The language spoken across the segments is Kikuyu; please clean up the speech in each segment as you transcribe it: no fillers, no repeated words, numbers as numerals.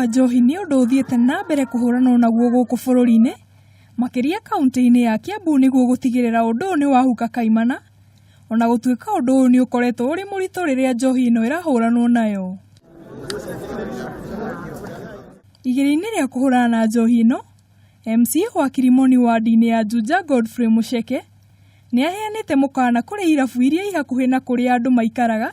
wa njohi nĩ ũndũ ũthiĩte na mbere kũhũranwo naguo gũkũ bũrũri-inĩ, makĩria kaunti-inĩ ya Kiambu nĩguo gũtigĩrĩra ũndũ ũyũ nĩ wahuka kaimana, ona gũtuĩka ũndũ ũyũ nĩ ũkoretwo ũrĩ mũritũ rĩrĩa njohi ĩno ĩrahũranwo nayo. Igeria-inĩ rĩa kũhũrana na njohi ĩno, MCA wa Kirimoni wadi-inĩ ya Juja Godfrey Mucheke nĩ aheanĩte mũkana kũrĩ irabu iria i hakuhĩ na kũrĩa andũ maikaraga,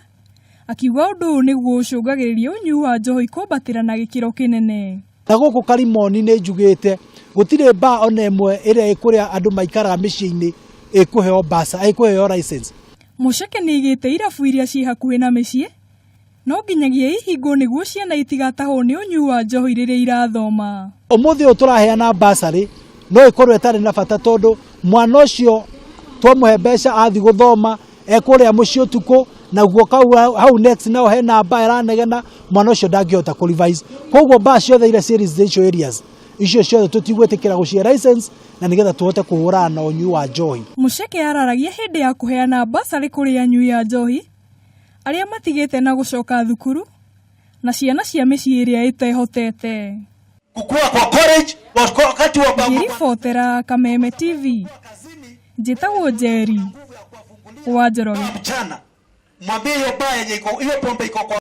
akiuga ũndũ ũyũ nĩguo ũcũngagĩrĩria ũnyui wa njohi kwambatĩra na gĩkĩro kĩnene. Na gũkũ Karimoni nĩ njugĩte gũtirĩ bar ona ĩmwe ĩrĩa ĩ kũrĩa andũ maikaraga mĩciĩ-inĩ ĩkũheo mbaca, ĩkũheo license. Mucheke nĩ aigĩte irabu iria ciĩ hakuhĩ na mĩciĩ no nginyagia ihingwo nĩguo ciana itigatahwo nĩ ũnyui wa njohi rĩrĩa irathoma. Ũmũthĩ ũyũ tũraheana bursary no ĩkorwo ĩtarĩ na bata tondũ mwana ũcio twamũhe mbeca athiĩ gũthoma ekũrĩa mũciĩ ũtukũ naguo kau hau next naho hena bar ĩranegena mwana ũcio ndangĩhota kũ revise. Koguo bar ciothe iria ciĩ residential areas icio ciothe tũtigwĩtĩkĩra gũcihe license na nĩgetha tũhote kũhũrana na ũnyui wa njohi. Mucheke araragia hĩndĩ ya kũheana bursary kũrĩ anyui a njohi arĩa matigĩte na gũcoka thukuru na ciana cia mĩciĩ ĩrĩa ĩtehotete. Kukua kwa college wakati wa Ngĩribotera Kameme TV, njĩtagwo Njeri wa Njoroge. Mchana mwambie hiyo baa yenye iko hiyo pombe iko kwa.